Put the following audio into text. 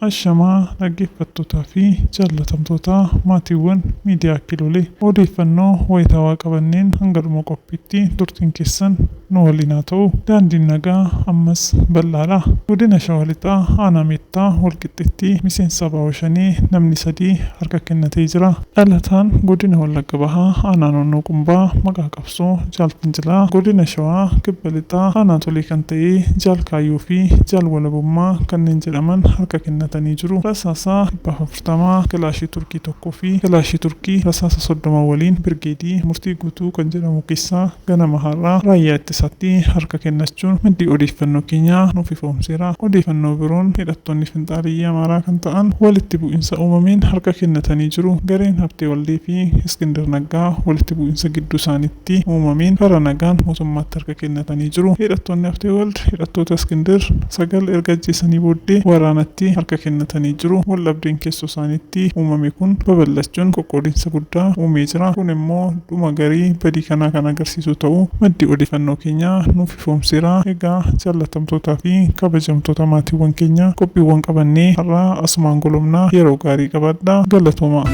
Ashamaa dhaggeeffattootaa fi jaallatamtoota maatiiwwan miidiyaa Kiilolee, odeeffannoo wayitaawaa qabanneen hanga dhuma qophiitti turtiin keessan nu waliin haa ta'u. Daandiin nagaa ammas bal'aadha. Godina Shawaa Lixaa Aanaa Meettaa Walqixxeetti miseensa ABO Shanee namni 3 harka kennatee jira. Dhalataan Godina Wallagga Bahaa Aanaa Noonnoo Qumbaa maqaa qabsoo Jaal Fincilaa, Godina Shawaa Kibba Lixaa Aanaa Tolii kan ta'e Jaal Kaayyoo fi Jaal Walabummaa kanneen jedhaman harka kennatanii jiru. Rasaasa 140, Kilaashii Turkii 1 fi Kilaashii Turkii rasaasa 30 waliin Birgeedii Murtii Guutuu kan jedhamu keessaa ganama har'aa Raayyaa Ittisaatti harka kennachuun maddi odeeffannoo keenyaa nuuf ifoomseera. Odeeffannoo biroon hidhattoonni finxaaleyyii Amaaraa kan ta'an walitti bu'insa uumameen harka kennatanii jiru. Gareen Habtee Waldee fi Iskindir Naggaa walitti bu'insa gidduu isaaniitti uumameen karaa nagaan mootummaatti harka kennatanii jiru. Hidhattoonni Habtee Wald hidhattoota Iskindir 9 erga ajjeesanii booddee waraanatti harka kennatanii jiru. Waldhabdeen keessoo isaaniitti uumame kun babal'achuun qoqqoodinsa guddaa uumee jira. Kun immoo dhuma garii badii kanaa kan agarsiisu ta'uu maddi odeeffannoo keenyaa nuuf ifoomseera. Egaa jaallatamtootaa fi kabajamtoota maatiiwwan keenya qophiiwwan qabannee har'aa asumaan golobna. Yeroo gaarii qabaadhaa. Galatoomaa!